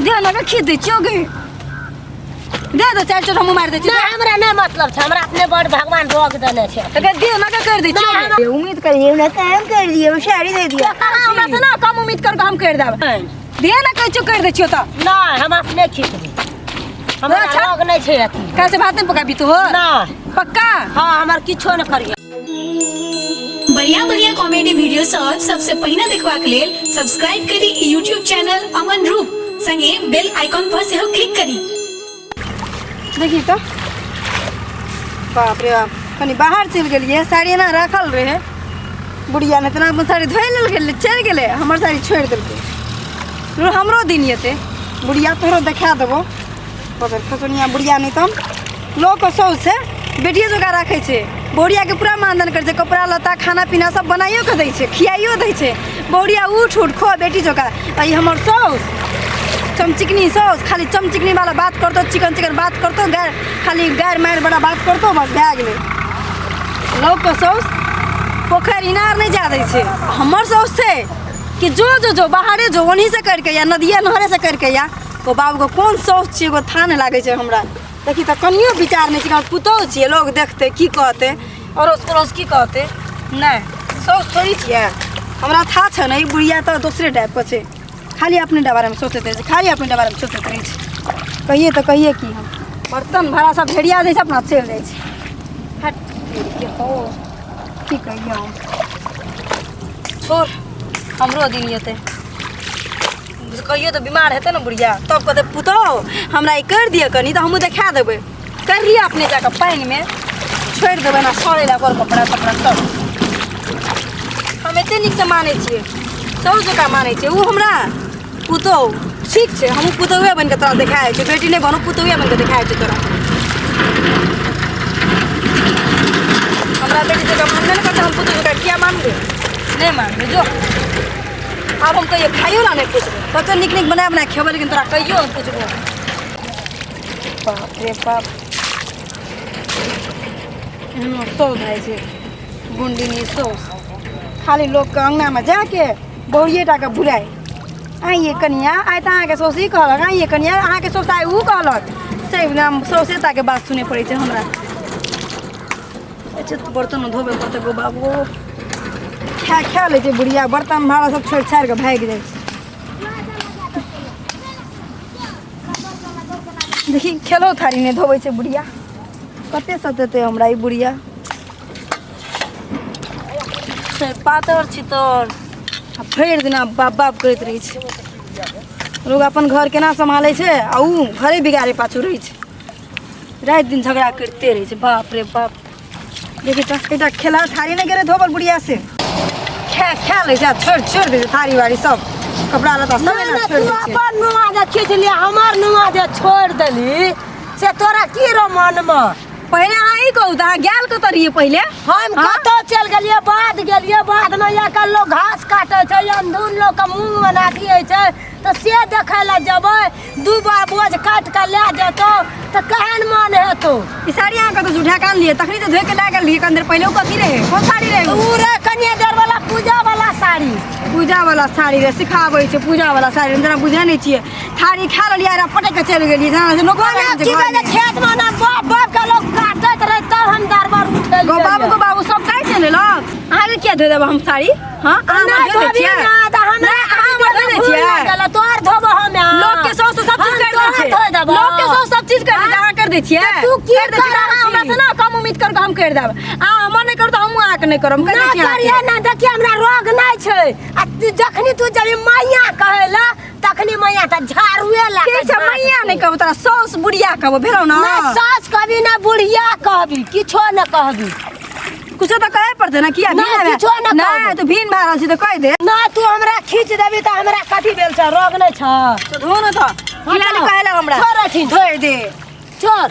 दे ना खींच दै छियौ गे। दे दे चारि चोट हमहूँ मारि दै छियौ। नहि, हमरा नहि मतलब छै, हमरा अपने बड़ भगवान रोग देने छै। तऽ गे दे ना कर दै छियौ। नहि, उम्मीद करिए हमरा काम कर दिए, साड़ी दे दिए। अहाँ हमरा से ना कम उम्मीद कर हम कर देब। दे ना कहै छियौ कर दै छियौ तऽ। नहि, हम अपने खींचबै, हमरा अच्छा। रोग नहि छै अथी। काल्हि से भात नहि पकाबी तू हो? नहि। पक्का? हँ, हमर किछो नहि करिए। बढ़िया बढ़िया कॉमेडी वीडियो सब सबसे पहिने देखबाक लेल सब्सक्राइब करी यूट्यूब चैनल अमन रूप, संगे बेल आइकॉन पर सेहो क्लिक करी। देखी तऽ, बाप रे बाप, कनि बाहर चलि गेलियै, साड़ी एना राखल रहै। बुढ़िया ने तेना अपन साड़ी धोइ लेल गेलै, चलि गेलै, हमर साड़ी छोड़ि देलकै। हमरो दिन एतै बुढ़िया, तोहरो देखा देबो। बगर खसुनिया बुढ़िया। नहि तऽ लोकके शौक छै, बेटिए जोका राखै छै, बहुरियाके पूरा मानदान करै छै, कपड़ा लत्ता खाना पीना सब बनाइयो कऽ दै छै, खियाइयो दै छै। बहुरिया उठ उठ खो बेटी जोका। आ ई हमर साउस चमचिकनी साउस, खाली चमचिकनी वाला बात करतौ, चिकन चिकन बात करतौ, गारि खाली गारि मारि वाला बात करतौ, बस भए गेलै। लोकके साउस पोखरि इनार नहि जा दै छै, हमर साउस छै कि जो जो जो बाहरे जो, ओनही से करिके या नदिये नहरे से करिके या। ओ बाबूके कोन साउस छियै, एगो था नहि लागै छै हमरा। देखी तऽ, कनियो विचार नहि छै कि पुतहु छियै, लोग देखतै की कहतै, अड़ोस पड़ोस की कहतै। नहि, साउस थोड़ी छियै, हमरा था छै ने। ई बुढ़िया तऽ दोसरे टाइपके छै, खाली अपने बारेमे सोचैत रहै छै, खाली अपने बारेमे सोचैत रहै छै। कहिए तऽ कहिए की हम, बर्तन भाड़ा सब भेड़िया दै छै, अपना चलि जाइ छै। हट हो, की कहिए हम, छोड़, हमरो दिन एतै। कहियो तऽ बीमार हेतै ने बुढ़िया, तब कहतै पुतहु हमरा ई करि दिअ कनि, तऽ हमहूँ देखा देबै। कर लिअ अपने जाकऽ, पानिमे छोड़ि देबै ने सड़ै लए ओकर कपड़ा तपड़ा सब। हम एते नीकसँ मानै छियै, सब जकाँ मानै छियै ओ हमरा पुतहु। ठीक छै, हमहूँ पुतहुए बनि कऽ तोरा देखा दै छियौ, बेटी नहि बनू, पुतहुए बनि कऽ देखा दै छियौ तोरा। हमरा बेटी जकाँ मानबे नहि करतै, हम पुतहु जकाँ किया मानबै? नहि मानबै, जो। आब हम कहियो खाइयो ला नहि पुछबै। कतौ नीक नीक बना बना खेबै, लेकिन तोरा कहियो हम पुछबो। बाप रे बाप, एहनो सौस भए छै गुंडिनी सौस, खाली लोकके अङ्गनामे जाके बहुरिए टाके बुराइ। आइए कनिया, आइ तऽ अहाँके सौस ई कहलक, आइए कनिया, अहाँके सौस आइ ओ कहलक। से नाम सौसे टाके बात सुनै पड़ै छै हमरा। अच्छा, बर्तन धोबे पड़तै गो बाबू। खा खा लै छै बुढ़िया, बर्तन भाड़ा सब छोड़ि छाड़ि कऽ भागि जाइ छै। देखी, खेलो थारी नहि धोबै छै बुढ़िया। कते सतेतै हमरा ई बुढ़िया से। पातर छितर आ भरि दिना बाप बाप करैत रहै छै। लोग अपन घर केना सम्हालै छै आ उ घरे बिगाड़े पाछू रहै छै, राति दिन झगड़ा करिते रहै छै। बाप रे बाप, देखी तऽ, एकटा खेला थारी नहि गेलै धोबल बुढ़िया से। खा खा लै छै आ छोड़ि छोड़ि दै छै थारी वारी सब, कपड़ा लत्ता सब एना नहि, छोड़ि तू दै छै। अपन नुआ जे खींच लिया, हमर नुआ जे छोड़ि देली, से तोरा की रो मनमे? पहिले अहाँ ई कहू तऽ, अहाँ गेल कतऽ रहियै पहिले? हम हाँ? कतौ चलि गेलियै, बाध गेलियै। बाधमे या लोग घास काटै छै, अंधुन लोकके मूँग बना दियै छै, तऽ से देखै लए जेबै। दू बा बोझ काटि कऽ लए जेतौ तऽ केहन मन हेतौ? ई साड़ी अहाँ कतऽ से उठा कऽ आनलियै? तखनी तऽ धोइ के लए गेल रहियै कनि देर पहिले। ओ कथी रहै, कोन साड़ी रहै? उ रे कनिया देर वाला, पूजा वाला साड़ी। पूजा वाला साड़ी रे, सिखाबै छै पूजा वाला साड़ी। हम जेना बुझै नहि छियै, थारी खा लेलियै आ पटक के चलि गेलियै, जेना जे नौकर ओना लागल छै की घरमे। कहै छै, खेतमे ने बाप बाप के लोग काटैत रहै, तब हम दरबार उठेलियै। गो बाबू, गो बाबू, सब काटि ने लेलक। अहाँके किया धोइ देबै हम साड़ी? हँ, अहाँ हमर नहि धोइ दै धोबी छियै? ना, तऽ हमरा नहि, अहाँ हमर धोइ दै भूल छियै? लागल, तोहर धोबो हमे। लोक के साउस सब चीज हम कर दै तोहर छै, धोइ देबो। लोक के साउस सब चीज कर दै छै, अहाँ कर दै छियै? तऽ तू की कर दै छियै? करै अहाँ हमरा छी? से ना कम उम्मीद कर के हम कर देब। अहाँ हमर नहि करू तऽ हमहूँ अहाँके नहि करब, हम कहि दै ना छी अहाँके। करिहे ना। देखिए, हमरा रोग नहि छै आ तू जखनी तू जब मैया कहै ला, तखनी मैया तऽ झाड़ुए ला। ठीक छै, मैया नहि कहबो तोरा, साउस बुढ़िया कहबो, भेलौ ना? ना सास कहबी, ना बुढ़िया कहबी, किछो न कहबी। कुछो तऽ कहै पड़तै ने, किया नहि, भीन भए- किछो नहि नहि कहबो। तू भीन भए रहल छी तऽ कहि दे। ना, तू हमरा खींच देबी तऽ हमरा कथी भेल छै? रोग नहि छै? तऽ धो ने तऽ, किया नहि कहै हमरा? छोड़ अथी। धोइ दे। छोड़।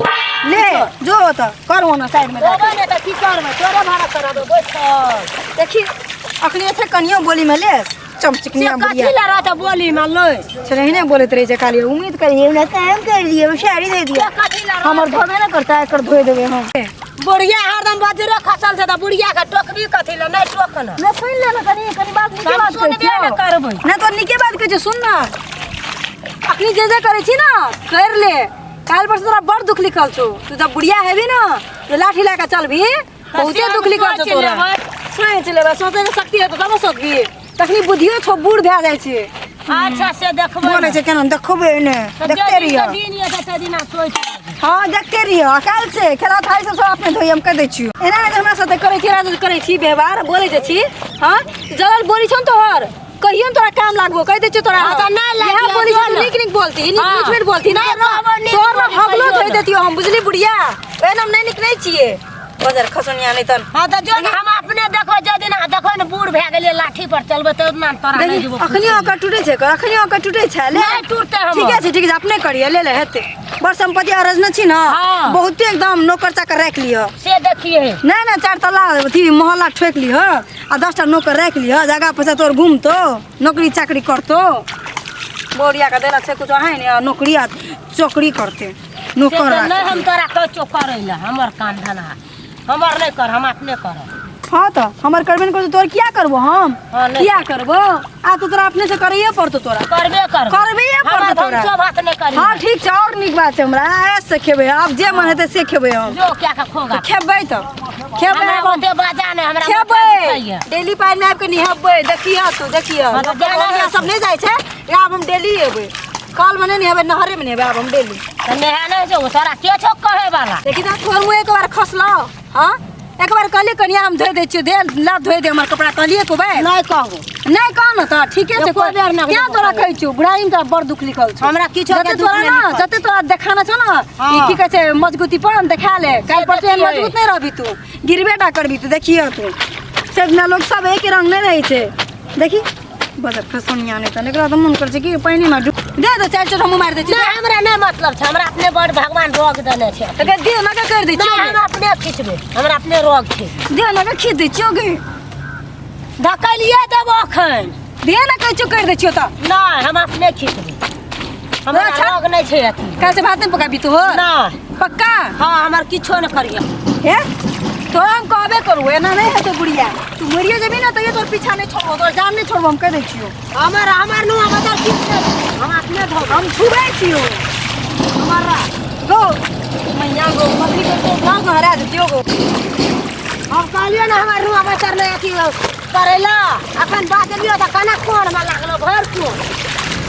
ले जो तऽ करू ने साइड में जाके। धोबै नहि तऽ की करबै? तोरे भाड़ा करबै बैठल। देखी, अखनी एते कनियो बोली में ले चमचिकनिया से कथी बुढ़िया। लए रहत बोली में लै? से एहने बोलैत रहै छै, खाली उम्मीद करिए हमरा काम कर दिए, साड़ी दे दिए। से कथी लए रहत? हमर धोबे नहि करता, एकर धोइ देबै हम। बुढ़िया हरदम बजरे खसल छै, तऽ बुढ़िया के टोकबी कथी लए? नहि टोक ने। नहि, सुनि ले ने कनि कनि बात, नीके हम बात कहै सुनबे छियौ। नहि करबै। नहि, तो नीके बात कहै छियौ, सुन ने। अखनी जे जे करै छी ना कर ले, काल्हि परसों तोरा बड़ दुख लिखल छौ। तू जब बुढ़िया हेबी ना तो लाठी लए कऽ चलबी, बहुते दुख लिखल छौ तोरा। सोचि लेबै, सोचै के शक्ति हेतौ तब ने सोचबी। तखनी बुद्धियो छौ बूढ़ भए जाइ छै। अच्छा से देखबै। बोलै छै केना देखबै ने, देखते रहियो। दिन ये तऽ दिना सोचि। हाँ देखते रहियो। आ काल्हि से खेला थाली सब सब अपने धोइ, हम कहि दै छियौ। एना जे हमरा साथे करै छी, एना जे करै छी व्यवहार, बोलै जे छी, हाँ जलल बोली छौ ने तोहर, कहियो ने तोरा काम लागबो, कहि दै छियौ तोरा। हाँ, तऽ नहि इएह लागियो, बोली छौ, जो ने। नीक नीक बोलती, नीक हाँ। नीक नीक बोलती। नहि कहबो नीक तोहर बोली, भगलो कहियो धोइ ने। देतियौ हम, बुझली बुढ़िया? ओहिना हम नहि नीक नहि छियै। बजर खसुनिया नहि तन। हाँ तऽ जो ने, हम अपने देखबै। जे दिना देखबै ने बूढ़ भए गेलियै, लाठी पर चलबै, तऽ ओतना तोरा नहि देखी जेबो। अखनियो ओकर टूटै छै, अखनियो ओकर टूटै छै। ले नहि टूटतै हमर। ठीके छै, ठीक छै, अपने करियै, ले ले हेतै। बड़ संपत्ति अरजने छी ने। हाँ। बहुते एकदम नौकर चाकर राखि लिअ। से देखिए। नहि नहि, चारि तल्ला अथी मोहल्ला ठोकि लिह आ 10टा नौकर राखि लिह, जगह पैसा तोर घुमतो, नौकरी चाकरी करतो। बोरिया के देलक से कुछ है ने, नौकरी आ चौकरी करते से नौकर तऽ राखि। नहि हम तोरा कहै छियौ करै लए, हमर काम धन्धा हमर नहि कर, हम अपने करब। हाँ तऽ हमर करबे ने करतो, तोर किया करबो हम? हाँ, नहि। किया करबो? आ तो तोरा अपने से करैये पड़तो तोरा। करबे करब। करबे हमर पड़तो तोरा। भनसो भात नहि करी। हाँ ठीक छै, और नीक बात छै, हमरा ऐश से खेबै, आब जे मन हेतै से खेबै हम। जो क्या के खोगा। खेबै तऽ खेबै। हमरा आब हम ओते बाजा नहि, हमरा माथा खेबै। दुखाइए। डेली पानि मे आबि कऽ नहेबै, देखियह तू, देखियह। हाँ, तऽ जाना है। सब नहि जाइ छै, आब हम डेली एबै। कल मे नहि नहेबै, नहरे मे नहेबै आब हम डेली। तऽ नहा नहि छौ, तोरा के छौ कहै वाला? देखी तऽ तोहर मुँह एक बार खसलौ। हाँ एक बार कहलियै कनिया हम धोइ दै छियौ, दे ला धोइ दे हमर कपड़ा, कहलियै एको बेर? नहि कहू। नहि कह ने तऽ ठीके छै। एको बेर नहि क्या तोरा कहै छियौ, बुढ़ाई मे तोरा बड़ दुख लिखल छौ। हमरा किछो के जते दुख तोरा नहि ना लिखल। जते तोरा देखाना छौ ना, हाँ। ई की कहै छै मजबूतीपन देखा ले, काल्हि परसू एहन देखियै। मजबूत नहि रहबी तू, गिरबे टा करबी तू, देखियह तू। सब ना लोग सब एक रंग नहि रहै छै। देखी बदर फसोनिया नहि तऽ एकरा तऽ मन करै छै कि पानि मे डूब दे दे, चारि चोट हमहूँ मारि दै छियै। नहि, हमरा नहि मतलब छै, हमरा अपने बड़ भगवान रोग देने छै। तऽ दे ना के करि दै नहि, छियौ। हम अपने खिचबै, हमरा अपने रोग छै। दे ना के खींच दै छियौ गे। धकलिए देबो अखन। दे ना कहै छियौ, करि दै छियौ तऽ। नहि, हम अपने खिचबै, हमरा अच्छा। रोग नहि छै अथी। काल्हि से भात नहि पकाबी तू हो? नहि। पक्का? हाँ, हमर किछो नहि करिए। हे तोरा हम कहबे करू, एना नहि हेतौ बुढ़िया, तू मरियो जेबी ना तैयो तोर पीछा नहि छोड़बो, तोर जान नहि छोड़बो, हम कहि दै छियौ। हमर हमर नुआ बदल किछु नहि, हम अपने धोबै। हम छुबै छियौ हमारा गो मैया गो मम्मी को तो गाँव में हरा देतियो गो। हम कहलियै ने हमर नुआ बचर नहि अथी करैला, अखन बाजलियो तऽ केना कोनमे लागलो भरि कोन।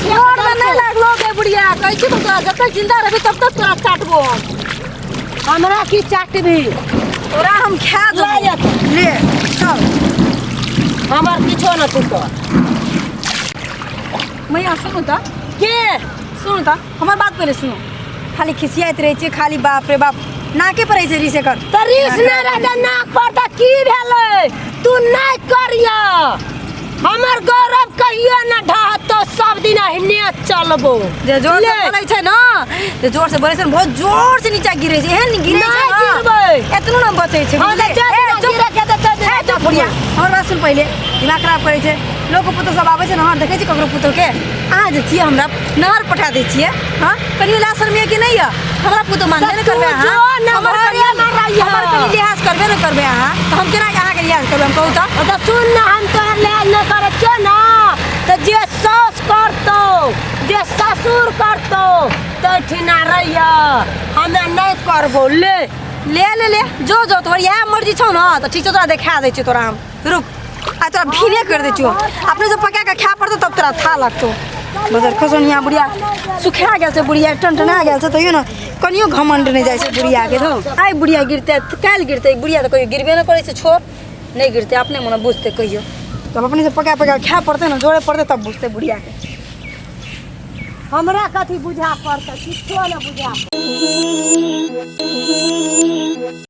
गोर में नहीं लागलो गे बुढ़िया, कहै छी तो तोरा जब तक जिंदा रहबी तब तक तोरा चाटबो हम। हमरा की चाटबी? तोरा हम खा ले जेबो। जेतौ। ले चल। हमर किछो नहि तू कर। मैया सुनू तऽ। के? सुनू तऽ हमर बात पहिले सुनू। खाली खिसियाइत रहै छै खाली, बाप रे बाप, नाके पर रहै छै रीस एकर। तऽ रीस नहि रहतै नाक पर तऽ की भेलै? तू नहि करिय, हमर गौरव कहियो न ढहतो, सब दिन अहिने चलबो। जे जोर से ले। बोलै छै ना, जे जोर से बोलै छै ने, बहुत जोर से नीचा गिरै छै, एहन गिरै छै नहि ना, गिरबै। एतनो ना बचै छै। हाँ, तऽ बुझलियै? जे ए, दिना चुप। गिरै के तऽ ते दिना ए, चुप बुढ़िया, हमर बात सुन पहिले। दिमाग खराब करै छै लोकके पुतोह सब आबै छै नहर देखै छै ककरो पुतोहके। अहाँ जे छियै हमरा नहर पठा दै छियै। हाँ कनियो लाज शर्म यऽ कि नहि यऽ? हमरा पुतोह मानबे नहि तऽ करबै तू अहाँ। जो ने हमर घरे कनि मे रहिह। हमर कनि लिहाज करबे नहि करबै अहाँ, तऽ हम केना अहाँके लिहाज करबै, हम कहू तऽ? तऽ सुन ने, हम तोहर लिहाज नहि करै छियौ ने, तऽ जे साउस करतौ जे ससुर करतौ तैठिना रहिह, हमे नहि करबौ। ले ले ले ले, जो जो तोहर इएह मर्जी छौ ने तऽ ठीक छौ, तोरा देखा दै छियौ तोरा हम, रुक आ तोरा भीड़े कर दै छियौ, अपने से पका के खाय पड़तौ तब तोरा था लगतौ। बजर खसनिया बुढ़िया सुखा गेल छै, बुढ़िया टनटना गेल छै, तैयो ने कनियो घमंड नहि जाइ छै बुढ़िया के। धौ आइ बुढ़िया गिरतै काल्हि गिरतै, बुढ़िया तऽ कहियो गिरबे नहि करै छै, छोड़ नहि गिरतै, अपने मने बुझतै कहियो। तब अपने से पका पका खाय पड़तै ने, जोड़े पड़तै तब बुझतै बुढ़िया के। हमरा कथी बुझा पड़तै? किछो नहि बुझा।